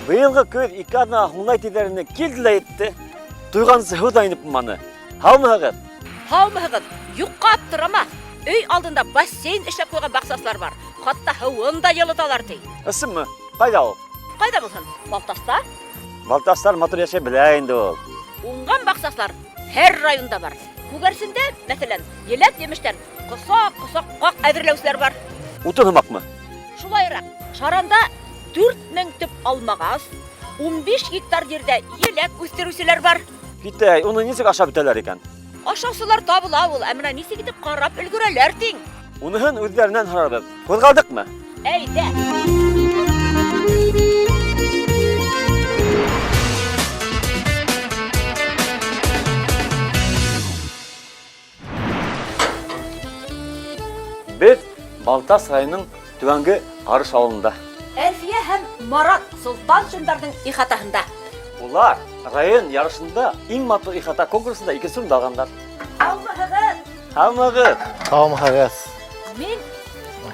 Быйылғы көҙ ике аҙнаға һуңлай тиҙәр ине, килде лә етте. Туйғансы һыу ҙа инеп булманы. Һаумыһығыҙ? Һаумыһығыҙ! Юҡҡа аптырама. Өй алдында бассейн эшләп ҡуйған баҡсасылар бар. Хатта һыуын да йылыталар, ти. Ысынмы? Ҡайҙа ул? Ҡайҙа булһын? Балтаста. Балтастар матур йәшәй белә инде ул. Уңған баҡсасылар һәр районда бар. Күгәрсендә, мәҫәлән, еләк-емештән ҡосаҡ-ҡосаҡ ҡаҡ әҙерләүселәр бар. Утын һымаҡмы? Шулайыраҡ, Шаранда 4000 төп алмағас, 15 гектар ерҙә еләк үҫтереүселәр бар. Китәй, уны нисек ашап бөтәләр икән? Ашаусылар табыла ул, ә менә нисек итеп ҡарап өлгөрәләр тиң? Уныһын үҙҙәренән һорарбыҙ. Ҡуҙғалдыҡмы? Әйҙә! Беҙ Балтас районының Түбәнге Арыш ауылында. Әлфиә һәм Марат Солтаншиндарҙың ихатаһында. Улар район ярышында иң матур ихата конкурсында икенсе урынды алғандар. Һаумыһығыҙ! Һаумыһығыҙ! Һаумыһығыҙ! Мин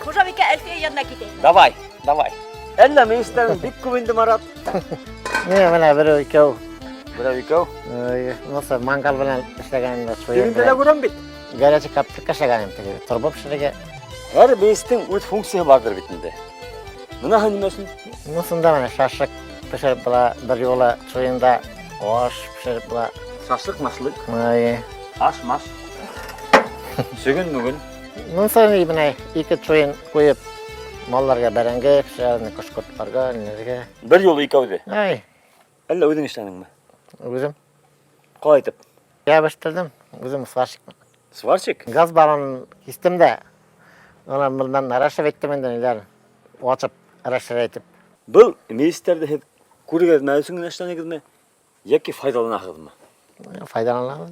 хужабикә Әлфиә янына китәйем. Давай, давай. Әллә мейестәрең бик күп инде, Марат? Ни, менә берәү икәү. Берәү икәү. Наса мангал белән эшләгән инде. Тегендә лә күрәм бит. Горячий коптилка эшләгән инде теге. Торба пешерергә. Һәр мейестең үҙ функцияһы барҙыр бит инде. Быныһы нимә өсөн? Бынысында менә шашлык пешереп була, бер юлы чуенда аш пешереп була. Шашлык, машлык. Ай. Аш, маш. Сөгөн, мөгөн. Монысы ни менә ике чуен куеп малларга бәрәңге пешерә, кош-кортларга, ниләргә. Бер юлы икәүҙе. Ай. Әллә үҙең эшләнеңме? Үзем. Ҡалай итеп? Ябыштырҙым, үзем сварщик. Сварщик? Газ баллонын кистем дә, аны моннан рәшеп иттем инде ниләр, ачып, рәшеп итеп. Был мейестәрҙе һеҙ күргәҙмә өсөн генә эшләнегеҙме, йәки файҙаланаһығыҙмы? Файҙаланабыҙ.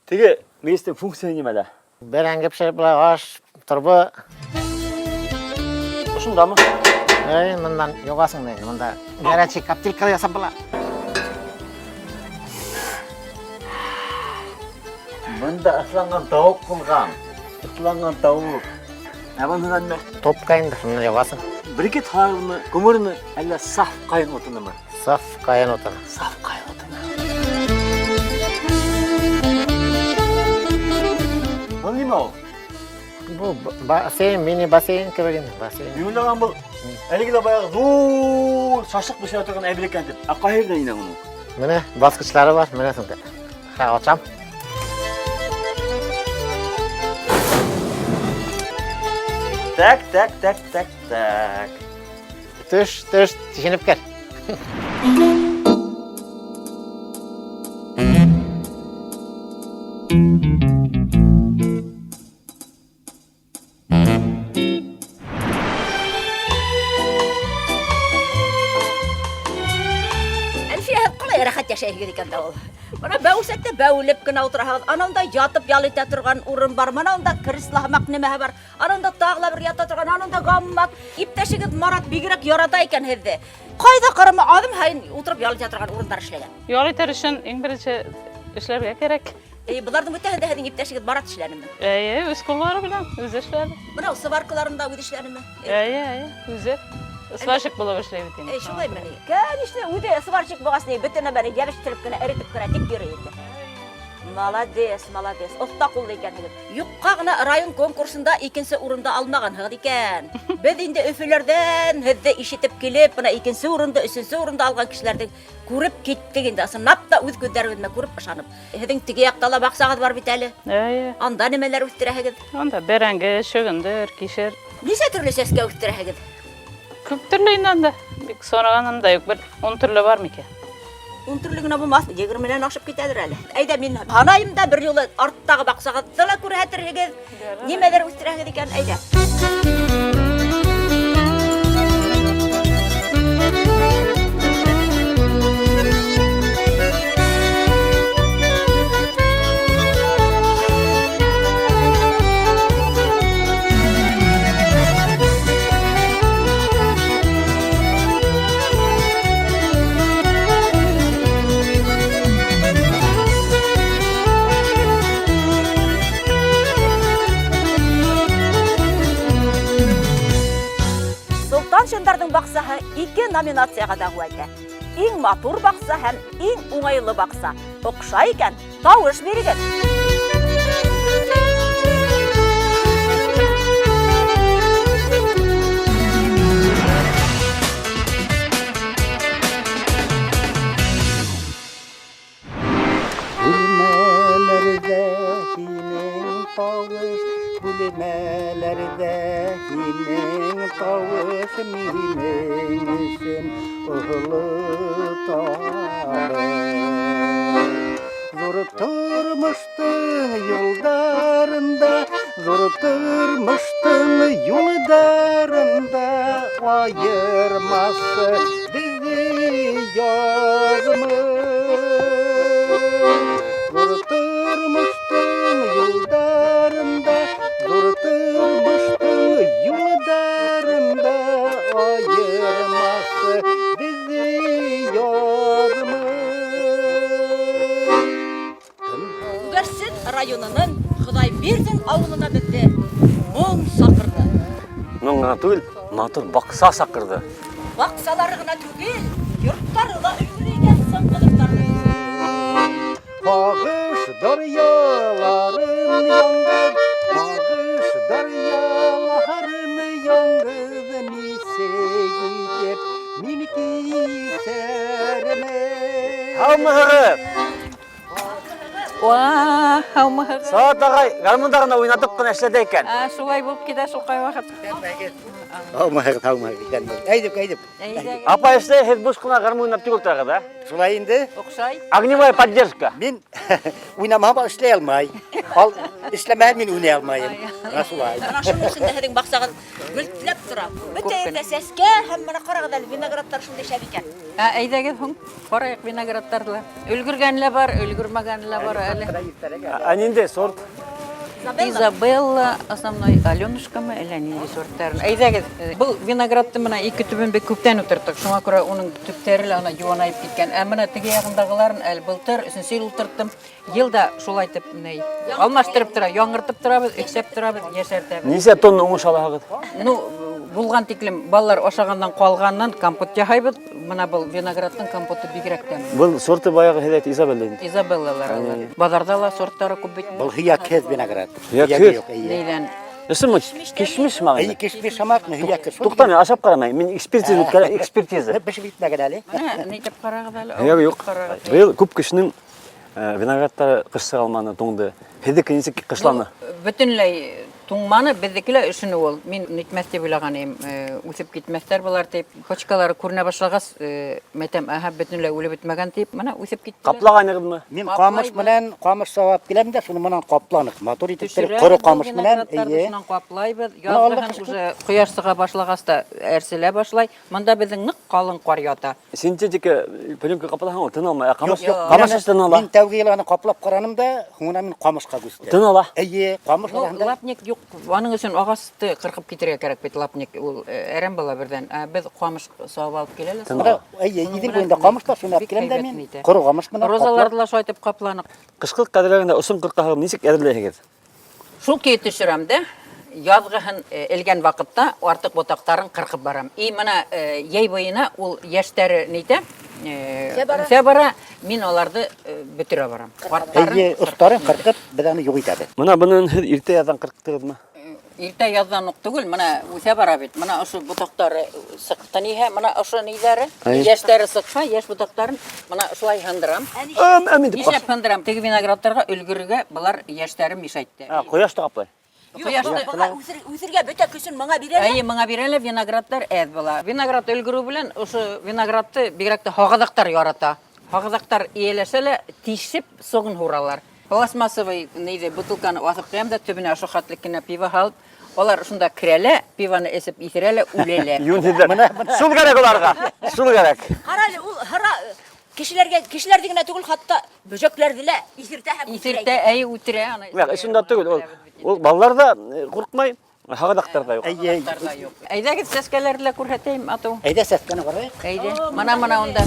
Теге мейестең функцияһы нимәлә? Бәрәңге пешереп була, аш, торба. Ошондамы? Әй, моннан югасың да инде, монда горячий коптилка ясап була. Монда ысланган тавык булган. Ысланган тавык. Ә быныһы нимә? Топка инде, шунда югасың. Брикет һарымы, күмерме, әллә саф ҡайын утынымы? Саф каен утыны. Саф каен утыны. Был нимә ул? Бу бассейн, мини бассейн кебек инде, бассейн. Мин уйлаған был әлеге лә баяғы ҙур шашлык бешерә торған әйбер икән тип. Ә ҡай ерҙән инә уның? Менә баскычлары бар, менә шунда. Ха, ачам. Так, так, так, так, так. Төш, төш, тишенеп кер. Әлфиә, һеҙ ҡалай рәхәт йәшәйһегеҙ икән дә ул. Бына бәүсәктә бәүелеп кенә ултыраһығыҙ. Ананда ятып ял итә торған урын бар, мына унда кресло һымаҡ нимәһе бар. Ананда тағы ла бер ята торған, ананда гамак. Иптәшегеҙ Марат бигерәк ярата икән һеҙҙе. Ҡайҙа ҡарама аҙым һайын ултырып ял итә торған урындар эшләгән. Ял итәр өсөн иң беренсе эшләргә кәрәк. Эй, быларҙың бөтәһен дә һеҙҙең иптәшегеҙ Марат эшләнеме? Әйе, үҙ ҡуллары белән үҙе эшләне. Бына сваркаларын да үҙе эшләнеме? Әйе, әйе, үҙе. Сварщик булып эшләй бит инде. Эй, шулаймы ни? Конечно, үҙе сварщик булғас ни, бөтә нәмәне йәбештереп кенә, эретеп кенә тик йөрөй инде. Молодец, молодец. Оҫта ҡуллы икәнһегеҙ. Юҡҡа ғына район конкурсында икенсе урынды алмағанһығыҙ икән. Беҙ инде Өфөләрҙән һеҙҙе ишетеп килеп, бына икенсе урынды, өсөнсө урынды алған кешеләрҙе күреп киттек инде. Ысынлап та үҙ күҙҙәребеҙ менән күреп ышанып. Һеҙҙең теге яҡта ла баҡсағыҙ бар бит әле. Әйе. Анда нимәләр үҫтерәһегеҙ? Анда бәрәңге, шөгөндөр, кишер. Нисә төрлө сәскә үҫтерәһегеҙ? Күп төрлө инде анда. Бик санағаным да юҡ, бер 10 төрлө бар микән? Ун төрлө генә булмаҫ, егерменән ашып китәлер әле. Әйҙә, мин һанайым да бер юлы арттағы баҡсағыҙҙы ла күрһәтерһегеҙ. Нимәләр үҫтерәһегеҙ икән, әйҙә. Солтаншиндарҙың баҡсаһы ике номинацияға дәғүә итә. иң матур баҡса һәм иң уңайлы баҡса. Оҡшай икән, тауыш бирегеҙ. Бүлмәләрҙә һинең тауыш, бүлмәләрҙә һинең тауыш минең өсөн оло табыш. Ҙур тормоштоң юлдарында, ҙур тормоштоң юлдарында айырмаҫ беҙҙе яҙмыш. Ҙур тормоштоң юлдарында, ҙур тормоштоң юлдарында айырмаҫ беҙҙе яҙмыш. Күгәрсен районының Хоҙайбирҙин ауылына беҙҙе моң саҡырҙы. Моң ғына түгел, матур баҡса саҡырҙы. Баҡсалары ғына түгел, йорттары ла өлгөрәйгән Сыңғыҙовтарҙың. Һағыш даръяларын яңғыҙ, һағыш даръяларын яңғыҙ нисек итеп мин кисәрмен. Һаумыһығыҙ! Уа, һаумыһығыҙ! Салауат ағай гармунда ғына уйнатып ҡына эшләтә икән. А, шулай булып китә шул ҡайваҡыт. Һаумыһығыҙ, һаумыһығыҙ, иҫәнмеһегеҙ. Әйҙүк, әйҙүк. Әйҙәгеҙ. Апай эшләй, һеҙ буш ҡына гармун уйнап түгел торағыҙ, ә? Шулай инде. Оҡшай. Огневая поддержка. Мин уйнамаһам эшләй алмай. Ал эшләмәһәм мин уйнай алмайым. Мына шулай. Бына шуның өсөн дә һеҙҙең баҡсағыҙ гөлтләп тора. Бөтә ерҙә сәскә һәм бына ҡарағыҙ әле, виноградтар шундай шәп икән. Ә, әйҙәгеҙ һуң, ҡарайыҡ виноградтарҙы ла. Өлгөргәне лә бар, өлгөрмәгәне лә бар әле. Ә ниндәй сорт? Изабелла. Изабелла, основной Аленушкамы, әллә ниндәй сорттарын. Әйҙәгеҙ, был виноградты мына ике төбөн бик күптән ултырттыҡ. Шуңа күрә уның төптәре лә ана йыуанайып киткән. Ә мына теге яғындағыларын әле былтыр өсөнсө йыл ултырттым. Йыл да шулай итеп ни, алмаштырып тора, яңыртып торабыҙ, эшләп торабыҙ, йәшәртәбеҙ. Нисә тонна уңыш алаһығыҙ? Ну, булған тиклем балалар ашағандан ҡалғанынан компот яһайбыҙ. Мына был виноградтың компоты бигерәк тәмле. Был сорты баяғы һеҙ әйтте, Изабелла инде. Изабеллалар алар. Баҙарҙа ла сорттары күп бит. Был һөйәкһеҙ виноград. Һөйәкһеҙ? Һөйәге юҡ, эйе. Нейҙән? Өсөнмө? Кишмиш маң Эйе, инде. кишмиш һымаҡ, һөйәкһеҙ. Туҡта, мин ашап ҡарамайым. Мин экспертиза үткәрәм, экспертиза. Бешеп етмәгән әле. Мына нитеп ҡарағыҙ әле. Һөйәге юҡ. Ҡарағыҙ. Быйыл күп кешенең виноградтары ҡыш сыға алманы, туңды. Һеҙҙеке нисек ҡышланы? Бөтөнләй туңманы, беҙҙеке лә өшөнө ул. Мин нитмәҫ тип уйлаған инем, үҫеп китмәҫтәр былар тип. Почкалары күренә башлағас, мәйтәм, аһа, бөтөнләй үлеп бөтмәгән тип, мына үҫеп киттеләр. Ҡаплағайнығыҙмы? Мин Ҡаплайбыҙ. ҡамыш менән ҡамыш сабап киләм дә, шуны менән ҡапланыҡ. Матур итеп бер Төшөрәбеҙ ҡоро был ҡамыш менән, виноградтарҙы, эйе. шунан ҡаплайбыҙ. Мына алда Яҙғыһын ҡыш уже ҡояш сыға башлағас та әрселә башлай. Мында беҙҙең ныҡ ҡалын ҡар ята. Синтетика пленка ҡаплаһаң, ул тын алмай. Ә ҡамыш, Юҡ, юҡ. ҡамыш Мин тын ала. Мин тәүге йыл аны ҡаплап ҡараным да, һуңынан мин ҡамышҡа күстем. Тын ала. Эйе, ҡамыш Ну, араһында. лапник юҡ. Аның өсөн ағасты ҡырҡып китергә кәрәк бит, лапник ул әрәм була берҙән. Ә беҙ ҡамыш сабып алып килә лә. Тын Мына, ала. эйе, Шуның Иҙел менән буйында ҡамыш бар, шуны алып бик киләм дә һәйбәт мин. нитә. Ҡоро ҡамыш менән Розаларҙы ла шулай итеп ҡапланыҡ. Ҡышҡылыҡ әҙерләгәндә осон ҡырҡаһығыҙ, нисек әҙерләйһегеҙ? Шул көйө төшөрәм дә, яҙғыһын элгән ваҡытта артыҡ ботаҡтарын ҡырҡып барам. И мына йәй буйына ул йәштәре нитә, Үҫә бара. үҫә бара, мин уларҙы бөтөрә барам. Ҡарттарын Эйе, остарын ҡырҡып, беҙ аны юҡ итәбеҙ. Мына бының һеҙ иртә яҙҙан ҡырҡтығыҙмы? Иртә яҙҙан уҡ түгел, мына үҫә бара бит. Мына ошо ботаҡтары сыҡты ниһә, мына ошо ниҙәре, Әйе. йәштәре сыҡһа, йәш ботаҡтарын мына ошолай һындырам. Әм, әм итеп Нишләп һындырам? Теге виноградтарға өлгөрөргә былар йәштәре мешайтты. Ә, ҡояш та ҡаплай. Юҡ, Ҡояшты быға үҫергә бөтә көсөн мыңа бирә лә. Әйе, мыңа бирә лә, виноградтар әҙ була. Виноград өлгөрөү белән ошо виноградты бигерәк тә һағыҙаҡтар ярата. Һағыҙаҡтар эйәләшә лә тишеп соғын һуралар. Пластмассовый нейҙе бутылканы аҫып ҡуям да төбөнә ошо хәтлек кенә пиво һалып, алар шунда керә лә, пивоны эсеп иҫерә лә, үлә лә. Йүнһеҙҙәр. Шул кәрәк уларға. Шул кәрәк. Ҡара әле, ул һыра кешеләргә, кешеләрҙе генә түгел, хатта бөжәкләрҙе лә иҫертә һәм үтерә. Иҫертә, әйе, үтерә аны. Юҡ, эшендә түгел. Ул балалар да ҡурҡмай, һағыҙаҡтар ҙа юҡ. Эйе. Һағыҙаҡтар ҙа юҡ. Әйҙәгеҙ сәскәләрҙе лә күрһәтәйем, атыу. Әйҙә сәскәне ҡарайыҡ. Әйҙә. Мына, мына унда.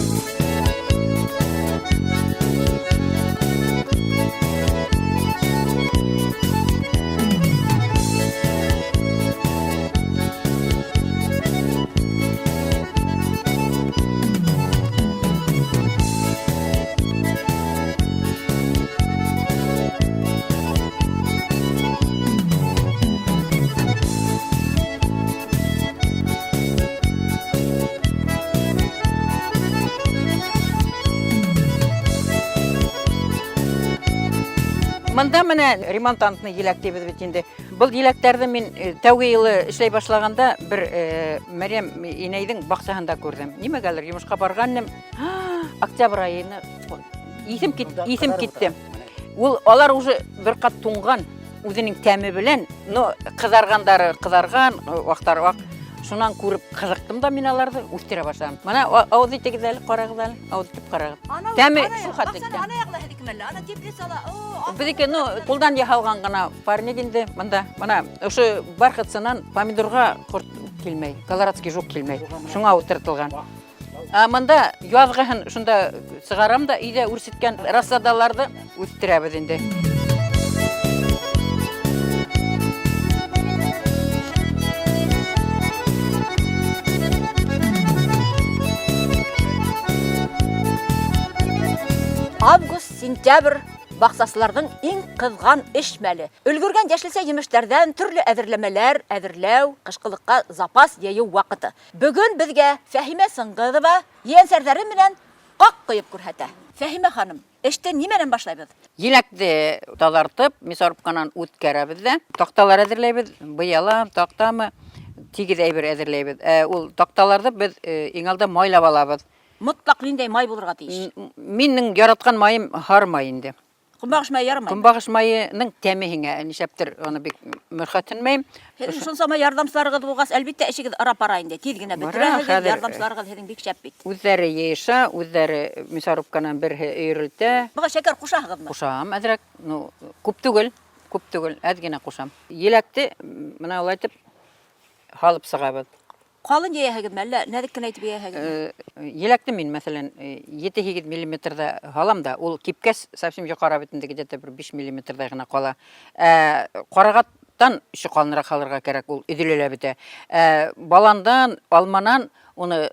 Мында менә ремонтантный еләк тибеҙ бит инде. Был еләктәрҙе мин тәүге йылы эшләй башлағанда бер Мәрйәм инәйҙең баҡсаһында күрҙем. Нимәгәлер йомошҡа барған инем. Октябрь айына иҫем кит, иҫем китте. Ул алар уже бер ҡат туңған үҙенең тәме белән, но ҡыҙарғандары ҡыҙарған, аҡтары аҡ. Шунан күреп ҡыҙыҡтым да мин аларҙы үҫтерә башланым. Мына ауыҙ итегеҙ әле, ҡарағыҙ әле, ауыҙ итеп ҡарағыҙ. Тәме шул хәтле тәм. Ана яҡла һеҙҙеке мәллә? Ана теплицала. Беҙҙеке, ну, ҡулдан яһалған ғына парник инде мында. Мына ошо бархатсынан помидорға ҡорт килмәй, колорадский жук килмәй. Шуңа ултыртылған. Ә мында яҙғыһын шунда сығарам да өйҙә үрсеткән рассадаларҙы үҫтерәбеҙ инде. Август, сентябрь баҡсасыларҙың иң ҡыҙған эш мәле. Өлгөргән йәшелсә емештәрҙән төрлө әҙерләмәләр әҙерләү, ҡышҡылыҡҡа запас йыйыу ваҡыты. Бөгөн беҙгә Фәһимә Сыңғыҙова ейәнсәрҙәре менән ҡаҡ ҡойоп күрһәтә. Фәһимә ханым, эште нимәнән башлайбыҙ? Еләкте таҙартып, мясорубканан үткәрәбеҙ ҙә, таҡталар әҙерләйбеҙ, быяла, таҡтамы, тигеҙ әйбер әҙерләйбеҙ. Ул таҡталарҙы беҙ иң алда майлап алабыҙ. Мотлаҡ ниндәй май булырға тейеш? Минең яратҡан майым һары май инде. Көнбағыш майы ярамай. Көнбағыш майының тәме һиңә, нишләптер уны бик мөрхәтһенмәйем. Һеҙҙең шунсама ярҙамсыларығыҙ булғас, әлбиттә эшегеҙ ара бара инде. Тиҙ генә Бара, бөтөрәһегеҙ, хәҙер, ярҙамсыларығыҙ һеҙҙең бик шәп бит. Үҙҙәре йыйыша, үҙҙәре мясорубканан берһе өйрөлтә. Быға шәкәр ҡушаһығыҙмы? Ҡушам әҙерәк, ну, күп түгел, күп түгел, әҙ генә ҡушам. Еләкте мына улай итеп һалып сығабыҙ. Ҡалын йәйәһегеҙме, әллә нәҙек кенә итеп йәйәһегеҙме? Еләкте мин, мәҫәлән, ете-һигеҙ миллиметрҙа һалам да, ул кипкәс совсем йоҡара бит инде, где-то бер биш миллиметрҙай ғына ҡала. Ҡарағаттан еще ҡалыныраҡ һалырға кәрәк, ул өҙөлә лә бөтә. Баландан, алманан уны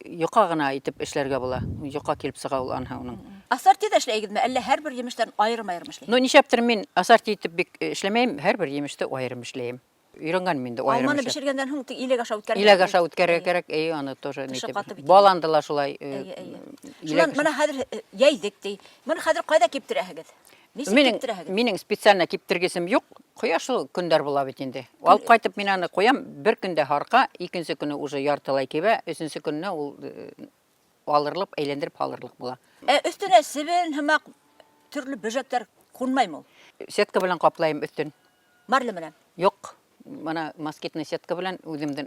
йоҡа ғына итеп эшләргә була. Йоҡа килеп сыға ул анһа уның. Ассорти ҙа эшләйһегеҙме, әллә һәр бер емештән айырым-айырым эшләйһегеҙ? Ну, нишләптер мин ассорти итеп бик эшләмәйем, һәр бер емеште айырым эшләйем. Өйрәнгән мин дә айырым Алманы эшләп. бешергәндән һуң тик иләк аша үткәрергә Иләк кәрәк. аша үткәрергә кәрәк, эйе, аны тоже Тышы нитеп. ҡаты бит. Баланды ла шулай, Эйе, эйе. иләк Шунан аша. мына хәҙер йәйҙек ти. Мына хәҙер ҡайҙа киптерәһегеҙ? Нисек киптерәһегеҙ? Минең специально киптергесем юҡ. Ҡояшлы көндәр була бит инде. Алып ҡайтып мин аны ҡуям, бер көндә һарҡа, икенсе көнө уже яртылай кибә, өсөнсө көнөнә ул алырлыҡ, әйләндереп һалырлыҡ була. Өҫтөнә себен һымаҡ төрлө бөжәктәр ҡунмаймы ул? Сетка белән ҡаплайым өҫтөн. Марля менән? Юҡ. Мына москитный сетка белән үҙемдең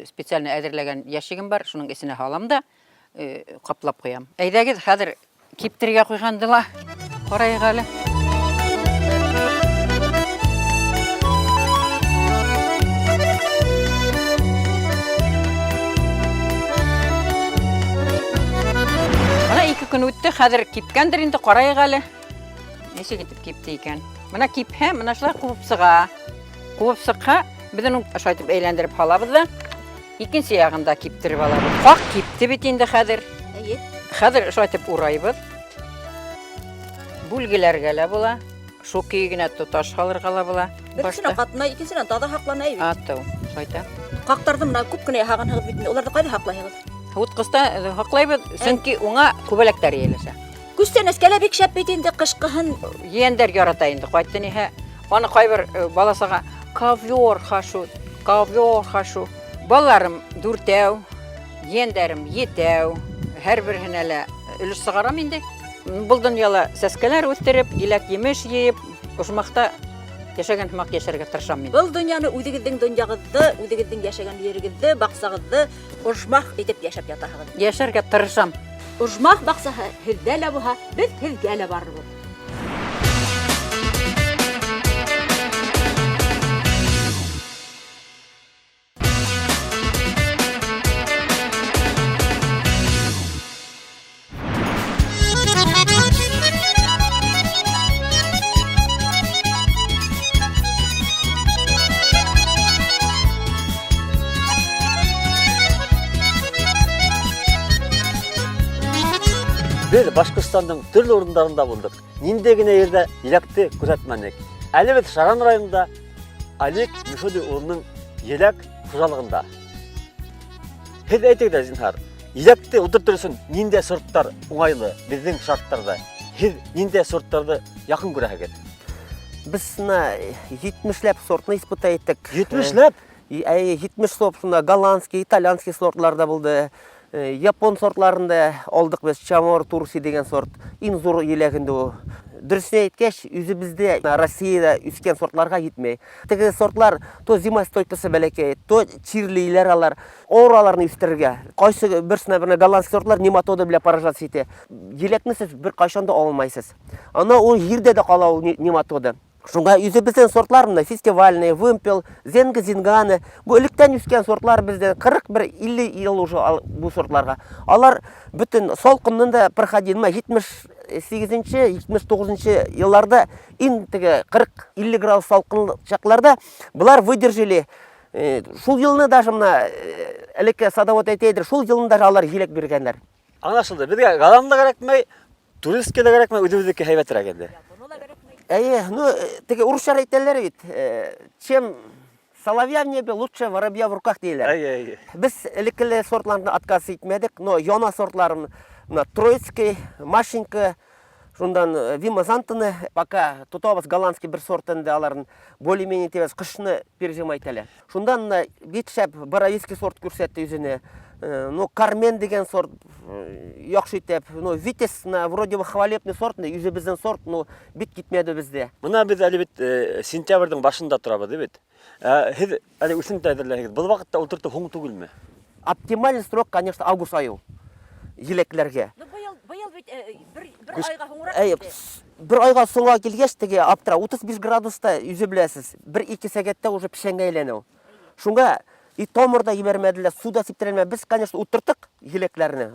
специально әҙерләгән ящигым бар, шуның эсенә һалам да ҡаплап ҡуям. Әйҙәгеҙ, хәҙер киптерергә ҡуйғанды ла ҡарайыҡ әле. Мына ике көн үтте, хәҙер кипкәндер инде, ҡарайыҡ әле. Нисек итеп кипте икән? Мына кипһә, мына шулай ҡубып сыға. Ҡубып сыҡһа, беҙ уны ошолай итеп әйләндереп һалабыҙ ҙа, икенсе яғын да киптереп алабыҙ. Ҡаҡ кипте бит инде хәҙер. Эйе. Хәҙер ошолай итеп урайбыҙ. Бүлгеләргә лә була. Шул көйө генә тоташ һалырға ла була. Беренсенән Башта. ҡатына, икенсенән таҙа һаҡлана бит. Атыу, шулай итә. Ҡаҡтарҙы мына күп кенә яһағанһығыҙ бит инде. Уларҙы ҡайҙа һаҡлайһығыҙ? Һыуытҡыста һаҡлайбыҙ, сөнки уңа күбәләктәр йәйләшә. Күстәнәскә лә бик шәп бит инде ҡышҡыһын. Ейәндәр ярата инде, ҡайтты ниһә. Аны ҡайбер баласаға ковер хашу, ковер хашу. Балаларым дүртәү, ейәндәрем етәү. Һәр береһенә лә өлөш сығарам инде. Был донъяла сәскәләр үҫтереп, еләк-емеш йыйып, ошмаҡта йәшәгән һымаҡ йәшәргә тырышам мин. Был донъяны үҙегеҙҙең донъяғыҙҙы, үҙегеҙҙең йәшәгән ерегеҙҙе, баҡсағыҙҙы ожмах итеп йәшәп ятаһығыҙ. Йәшәргә тырышам. Ожмах баҡсаһы һеҙҙә лә булһа, беҙ һеҙгә лә барырбыҙ. Беҙ Башҡортостандың төрлө урындарында булдыҡ. Ниндәй генә ерҙә еләкте күрһәтмәнек. Әле беҙ Шаран районында Олег Мефодий улының еләк хужалығында. Һеҙ әйтегеҙ, зинһар, еләкте ултыртыр өсөн ниндәй сорттар уңайлы беҙҙең шарттарҙа? Һеҙ ниндәй сорттарҙы яҡын күрәһегеҙ? Без менә 70ләп сортны испытать иттек. 70ләп? Әйе, 70 сорт шунда голландский, итальянский сортлар да булды. Япон сортларын да алдык без, Чамор Турси дигән сорт. Иң зур еләк инде ул. Дөресен әйткәч, үзебездә Россиядә үскән сортларга җитми. Теге сортлар то зимостойкасы бәләкәй, то чирлиләр алар. Авыр аларны үстерергә. Кайсы берсенә бер голландский сортлар нематода белән поражаться итә. Еләкне сез беркайчан да алмайсыз. Ана ул җирдә дә кала ул нематода. Шуңа үзебезнең сортлар менә фестивальный, вымпел, зенга зинганы. Бу электән үскән сортлар бездә 41-50 ел уже бу сортларга. Алар бөтен салкыннан да проходил. Менә 78-нче, 79-нчы елларда иң теге 40-50 градус салкын чакларда болар выдержали. Шул елны даже менә элекке садовод әйтәйдер, шул елны даже алар җиләк биргәннәр. Аңлашылды. Безгә голланд да кирәкмәй, туристский да кирәкмәй, үзебезнеке һәйбәтрәк инде. Әйе, ну, теге урысча әйтәләр бит, чем соловья в небе, лучше воробья в руках диләр. Әйе, әйе. Без элеккеле сортларны отказ итмәдек, но яңа сортларын, менә Троицкий, Машенька, шундан Вима Зантаны пока тотабыз, голландский бер сорт инде аларын более-менее тибез, кышны перезимовать итәләр. Шундан менә бик шәп боровицкий сорт күрсәтте үзенә. Ну, Кармен дигән сорт яхшы итеп. Ну, Витязь, менә вроде бы хвалебный сорт, менә үзебезнең сорт, ну, бик китмәде бездә. Менә без әле бит сентябрьнең башында торабыз, ди бит. Ә һеҙ әле үсемте әҙерләйһегеҙ. Был ваҡытта ултыртыу һуң түгелме? Оптимальный срок, конечно, август айы ул. Еләкләргә. Ну, быел, быел бит бер, бер айға һуңыраҡ Әй, килде. Бер айға соңға килгәч, теге аптыра, 35 градуста үзе беләсез, бер-ике сәгатьтә уже печәнгә әйләнә ул. Шуңа и томыр да ебәрмәделәр, су да сиптерелмәде. Без, конечно, утырттык еләкләрне.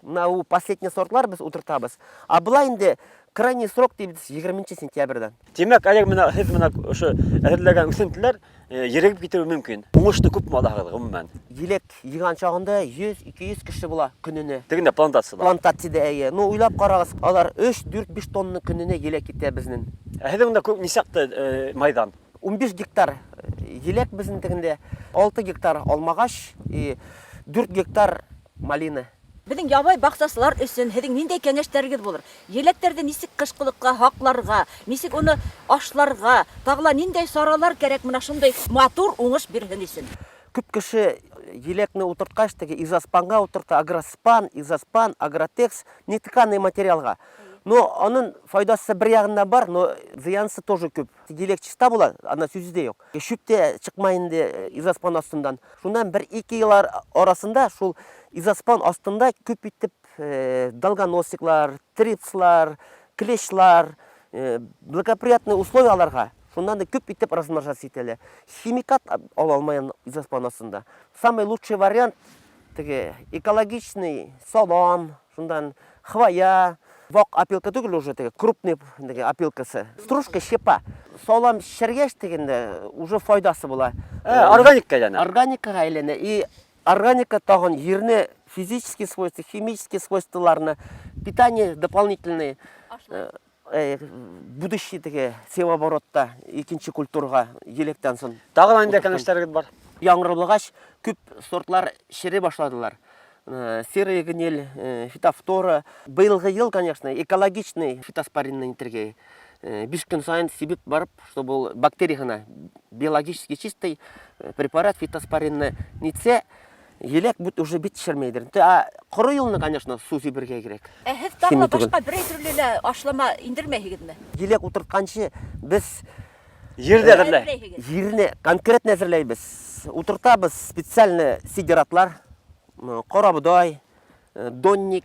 Менә ул последний сортлар без утыртабыз. А болай инде крайний срок дибез 20 сентябрьдән. Тимәк, әлеге менә һеҙ менә ошо әҙерләгән үҫентеләр ерегеп китеүе мөмкин. Уңышты күпме алаһығыҙ ғөмүмән? Еләк йыйған чагында 100-200 кеше була көненә. Тегендә плантацияла. Плантацияда әйе. Ну, уйлап карагыз, алар 3, 4, 5 тонна көненә еләк китә безнең. Ә һеҙҙең унда күп нисаҡты майҙан? 15 гектар еләк безнең тегендә, 6 гектар алмагач и 4 гектар малина. Беҙҙең ябай баҡсасылар өсөн һеҙҙең ниндәй кәңәштәрегеҙ булыр? Еләктәрҙе нисек ҡышҡылыҡҡа һаҡларға, нисек уны ашларға, тағы ла ниндәй саралар кәрәк мына шундай матур уңыш бирһен өсөн? Күп кеше еләкне ултыртҡас, теге изоспанға ултырта, агроспан, изоспан, агротекс, нетканый материалға. Но аның файдасы бер яғында бар, но зыянсы тоже күп. Еләк чиста була, ана сүзе дә юк. Чүп тә чыкмай инде изоспан астыннан. Шуннан бер-ике ел арасында шул изоспан астында күп итеп долгоносиклар, трипслар, клещлар, благоприятные условия аларга. Шуннан да күп итеп размножаться итәләр. Химикат ала алмай изоспан астында. Самый лучший вариант теге экологичный салам, шундан хвоя, вак опилка түгел уже теге крупный теге опилкасы. Стружка, щепа. Салам шергәч дигәндә уже файдасы була. Органикка әйләнә. Органикага әйләнә. И органика тагын ерне физические свойства, химические свойстволарны, питание дополнительные. Будущий теге севооборотта икенче культурага електән соң. Тагын ниндәй кәңәшләрегеҙ бар? Яңгыр булгач, күп сортлар шери башладылар. Серая гниль, фитофтора. Быелгы ел, конечно, экологичный фитоспоринный итергә. 5 көн сайын сибеп барып, чтобы ул бактерия гына биологически чистый препарат фитоспоринны нитсә, еләк бит уже бит шермәйдер. А коры елны, конечно, су сибергә кирәк. Ә һеҙ тағы ла башҡа берәй төрлө лә ашлама индермәйһегеҙме? Еләк ултыртҡансы беҙ Ерҙе әҙерләй. Ерҙе конкретно әҙерләйбеҙ. Ултыртабыҙ специально сидератлар, ҡарабоҙай, донник,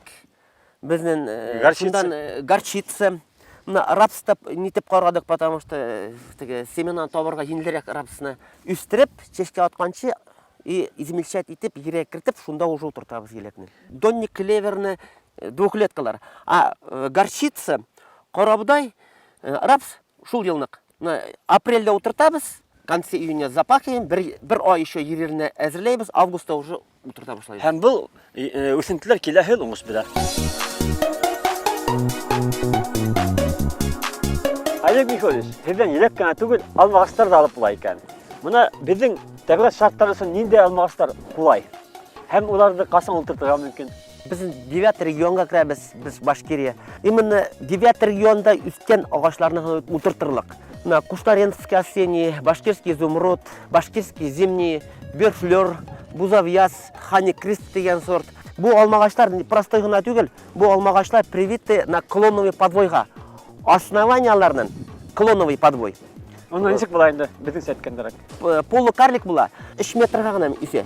беҙҙең Горчица. шундан горчица. Мына рапс та нитеп ҡарадыҡ, потому что теге семенаны табырға еңелерәк рапсны үҫтереп, чәчкә атҡансы и измельчать итеп, ергә кертеп, шунда уже ултыртабыҙ еләкне. Донник, клеверны, двухлеткалар. А горчица, ҡарабоҙай, рапс шул йылныҡ. Мына апрельдә ултыртабыҙ, конце июня запахиваем, бер ай еще еренә әҙерләйбеҙ, августта уже ултырта башлайбыҙ. Һәм был үҫентеләр киләһе йыл уңыш бирә. Олег Михайлович, һеҙҙән еләк кенә түгел, алма ағастар ҙа алып була икән. Бына беҙҙең тәбиғәт шарттары өсөн ниндәй алма ағастар ҡулай? Һәм уларҙы ҡасан ултыртырға мөмкин? Беҙ 9 регионға керәбеҙ, беҙ Башкирия. Именно 9 регионда үҫкән ағастарны ултыртырлыҡ. Менә Кушнаренковский осенний, башкирский изумруд, башкирский зимний, берфлер, бузовьяз, хани крист дигән сорт. Бу алмагачлар простой гына түгел, бу алмагачлар привиты на клоновый подвойга. Основанияларының клоновый подвой. Уны ничек була инде, беҙҙеңсә әйткәндәрәк? Полукарлик була, 3 метрға гына үҫә.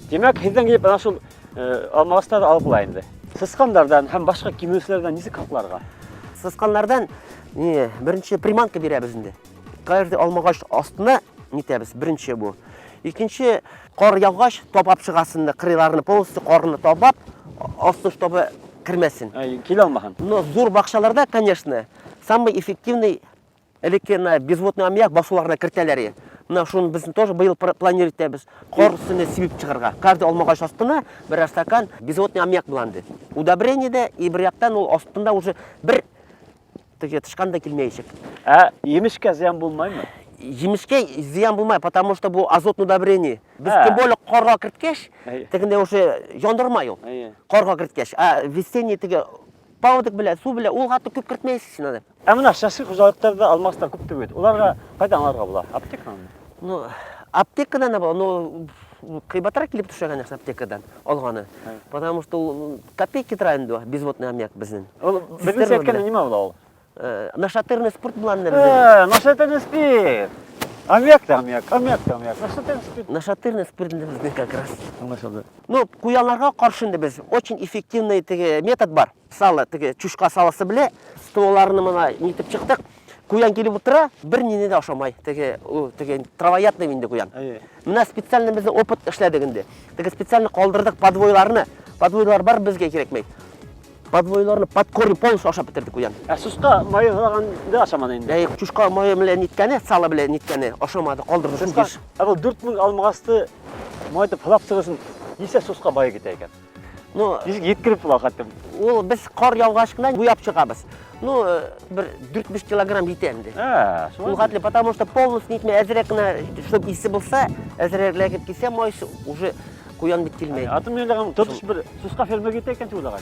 Тимәк, һеҙҙән килеп ана шул алмағастарҙы алып була инде. Сысҡандарҙан һәм башҡа кимереүселәрҙән нисек һаҡларға? Сысҡандарҙан не, беренсе приманка бирәбеҙ инде. Каждый алмағас астына нитәбеҙ, беренсе бу. Икенсе, ҡар яуғас, тапап сығаһың инде, ҡырыйларını полностью ҡарны тапап, асты чтобы кермәһен. Килә алмаһын. Но ҙур баҡсаларҙа, конечно, самый эффективный элекке на безводный аммиак баҫыуларына кертәләр. Менә шуны беҙ тоже быйыл планировать итәбеҙ. Ҡар өҫтөнә сибеп сығырға. Каждый алмағас аҫтына берәр стакан безводный аммиак була инде. Удобрение дә и бер яҡтан ул аҫтында уже бер теге тышҡан да килмәйәсәк. Ә емешкә зыян булмаймы? Емешкә зыян булмай, потому что бу азотный удобрение. Беҙ тем более ҡарға керткәс, тегендә уже яндырмай ул. Ҡарға керткәс. Ә весенний теге паводок белән, су белән ул хатта күп кертмәйһең син аны. Ә менә шәхси хужалыҡтарҙа алмағастар күп түгел. Уларға ҡайҙан алырға була? Аптеканан? Ну, аптекадан да була, но ҡыйбатыраҡ килеп төшә, конечно, аптекадан алғаны. Потому что ул копейки тора инде безводный аммиак беҙҙең. Ул беҙҙеңсә әйткәндә нимә була ул? Нашатырный спирт була инде беҙҙең. Нашатырный спирт. Аммиак та аммиак, аммиак та аммиак. Нашатырный спирт. Нашатырный спирт инде беҙҙең как раз. Аңлашылды. Ну, ҡуянларға ҡаршы инде беҙ очень эффективный теге метод бар. Сало, теге чушка салосы белә, стволларны мына нитеп сыҡтыҡ. Ҡуян килеп ултыра, бер нине дә ашамай. Теге, ул, теге травоядный инде ҡуян. Менә специально беҙ опыт эшләдек инде. Теге специально ҡалдырҙыҡ подвойларны. Подвойлар бар беҙгә кәрәкмәй. Подвойларны под корень полностью ашап бөтөрҙө ҡуян. Ә сусҡа майы һалғанды ашаманы инде. Әй, чушка майы менән ниткәне, сало белән ниткәне ашамады, ҡалдырҙы шул Сусҡа, еш. ә был 4000 алмағасты майтып һалап сығыр өсөн нисә сусҡа байы китә икән? Ну, нисек еткереп була хәтта? Ул беҙ ҡар яуғас ҡына буяп сығабыҙ. Ну, бер дүрт-биш килограмм етә инде. Шулай Ул хәтле, потому что полностью нитмәй, әҙерәк кенә, чтоб исе булса, әҙерәк эләгеп китсә, май уже ҡуян бит килмәй. Атым мин уйлаған, тотош бер сусҡа фермер китә икән тип уйлаған.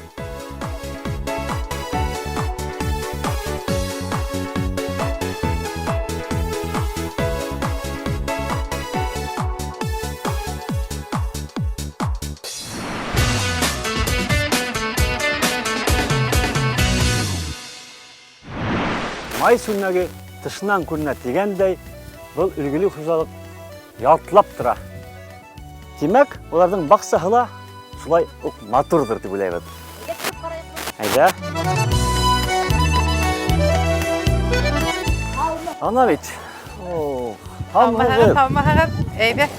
Май сүлмәге тышынан күренә тигәндәй, был өлгөлө хужалыҡ ялтлап тора. Тимәк, уларҙың баҡсаһы ла шулай уҡ матурҙыр тип уйлайбыҙ. Әйҙә. Ана бит. О, һаумыһығыҙ. Һаумыһығыҙ. Әйҙә.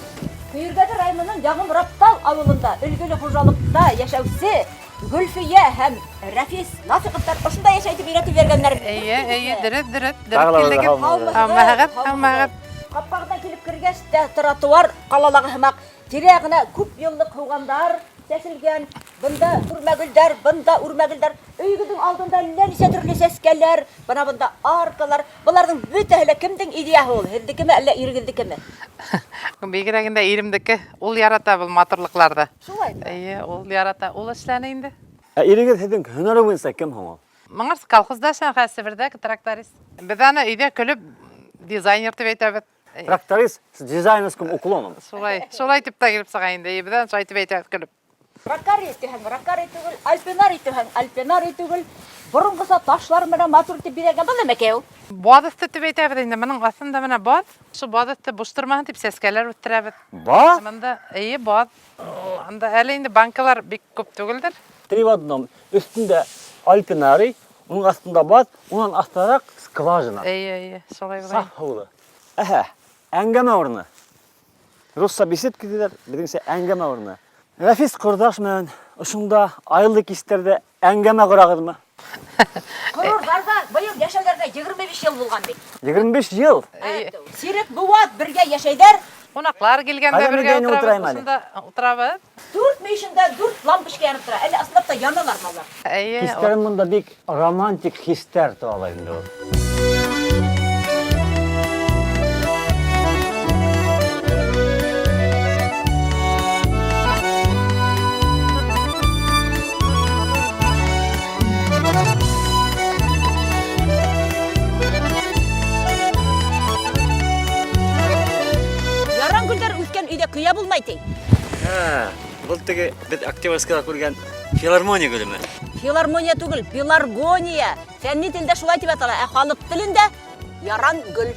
Көйөргәҙе районының Яңы Мораптал ауылында өлгөлө хужалыҡта йәшәүсе Гөлфиә һәм Рәфис Нафиҡовтар ошонда йәшәй тип өйрәтеп биргәндәр. Эйе, эйе, дөрөҫ, дөрөҫ, Тағы дөрөҫ ла килдегеҙ. һаумыһығыҙ. Һаумыһығыҙ, һаумыһығыҙ. Ҡапҡағынан килеп кергәс тә тротуар ҡалалағы һымаҡ тирә-яғына күп йыллыҡ һыуғандар сәселгән. Бында үрмәгөлдәр, бында үрмәгөлдәр. Өйөгөҙҙөң алдында әллә нисә төрлө сәскәләр, бына бында аркалар. Быларҙың бөтәһе лә кемдең идеяһы ул? Һеҙҙекеме әллә ирегеҙҙекеме? Бигерәгендә иремдеке. Ул ярата был матурлыҡларҙы. Шулаймы? Эйе, ул ярата. Ул эшләне инде. Ә ирегеҙ һеҙҙең һөнәре буйынса кем һуң ул? Моңарсы колхозда эшләгән, хәҙер Себерҙә тракторист. Беҙ аны өйҙә көлөп дизайнер тип әйтәбеҙ. Тракторист с дизайнерским уклоном. Шулай, шулай тип тә килеп сыға инде. Беҙ аны шулай тип әйтәбеҙ көлөп. Ракарий тиһәң, ракарий түгел, альпинарий тиһәң, альпинарий түгел. Боронғоса ташлар менән матур итеп биҙәлгән был нәмәкәй ул? Баҙ өҫтө тип әйтәбеҙ инде. Бының аҫтында бына баҙ. Шул баҙ өҫтө буш тормаһын тип сәскәләр үҫтерәбеҙ. Баҙ? Бында, эйе, баҙ. Анда әле инде банкалар бик күп түгелдер. Три в одном. Өҫтөндә альпинарий, уның аҫтында баҙ, унан аҫтараҡ скважина. Эйе, эйе, шулай була. Саф һыулы. Әһә, әңгәмә урыны. Русса беседка тиҙәр, беҙҙеңсә әңгәмә урыны. Рәфис ҡорҙаш менән ошонда айлы кистәрҙә әңгәмә ҡорағыҙмы? Ҡорорҙар ҙа быйыл йәшәүҙәренә 25 йыл булған бит. 25 йыл? Эйе. Сирек быуат бергә йәшәйҙәр. Ҡунаҡлар килгәндә Ҡайҙа бергә мин ултырабыҙ, ултырайым әле? ошонда ултырабыҙ. Дүрт мөйөшөндә дүрт лампочка янып тора. Әле ысынлап та яналармы улар? Эйе. Хистәрем бында бик романтик хистәр тыуа инде ул. Был теге беҙ Октябрьскийҙа күргән филармония гөлөмө? Филармония түгел, пеларгония. Фәнни телдә шулай дип атала, ә халыҡ телендә яран гөл.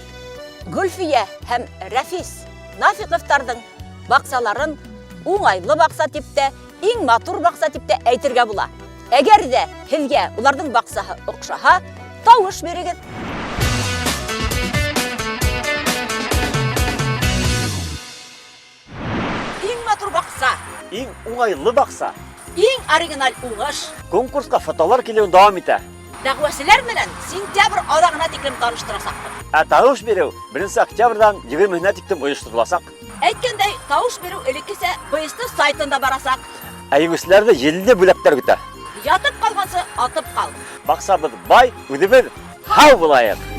Гөлфия һәм Рәфис Нафиҡовтарҙың баҡсаларын уңайлы баҡса дип тә, иң матур баҡса дип тә әйтергә була. Әгәр ҙә һеҙгә уларҙың баҡсаһы оҡшаһа, тауыш бирегеҙ. Иң матур баҡса. Иң уңайлы баҡса. Иң оригиналь уңыш. Конкурсҡа фотолар килеүен дауам итә. Дәғүәселәр менән сентябрь аҙағына тиклем таныштырасаҡбыҙ. Ә тауыш биреү 1 октябрҙән 20-һенә тиклем ойоштороласаҡ. Әйткәндәй, тауыш биреү элеккесә БСТ сайтында барасаҡ. Ә еңеүселәрҙе елле бүләктәр көтә. Ятып ҡалғансы, атып ҡал. Баҡсабыҙ бай, үҙебеҙ һау булайыҡ.